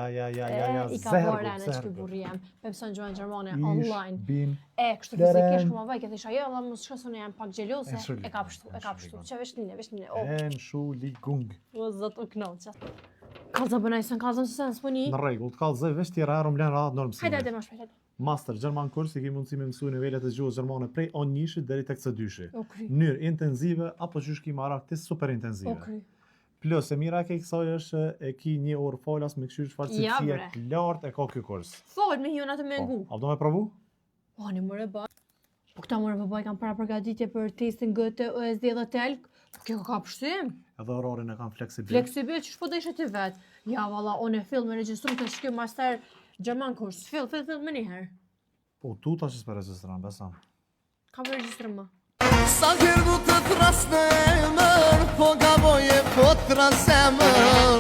Ja, ja, ja, ja, ja, E, I ka zehr bërë gut, rene zehr që ky gut. burri jem. Po mëson gjuhën gjermane Ish online. bin E, kështu Leren. fizikisht kur më vajke, thisha, jo, valla, mos shko se unë jam pak xheloze. E, shuligung, E ka pshtu, e ka e, pshtu. shuligung. Që vesh nine, vesh nine. O, Entschuldigung. o zot, u knoqa. Kallza bënaj sen, kallza se sen s'po një. Në rregull, të kallzoj veç tjera herë më lën rahat në mësimin. Hajde, hajde, më shpejt, hajde. Master Gjerman kurs i ki mundësi me mësu nivelet e gjuhës gjermane prej A1-shit deri tek C2-shi. O kry, Mënyrë intenzive apo qysh ki marak ti super intenzive. o kry. Plus e mira ke kësaj është që e ki një orë falas me këshyrë çfarë Ja, cilësie bre. të lartë e ka ky kurs. Fol me hjën atë me Po, ngu. a do me provu? Po, një mërë ba. Po këta mërë bëbaj kanë para përgatitje për testin Goethe, ÖSD dhe Telk. Po kjo ka pështim. Edhe orarin e kanë fleksibil. Fleksibil, që shpo dhe ishe ti vetë. Ja, valla, unë e fill me regjistru të shky master Gjerman kurs. Fill, fill, fill, me njëherë. Po tuta që s'po regjistron, besa. Ka me regjistru më. Sa herë du të tras në emër Po gaboje po të zemër.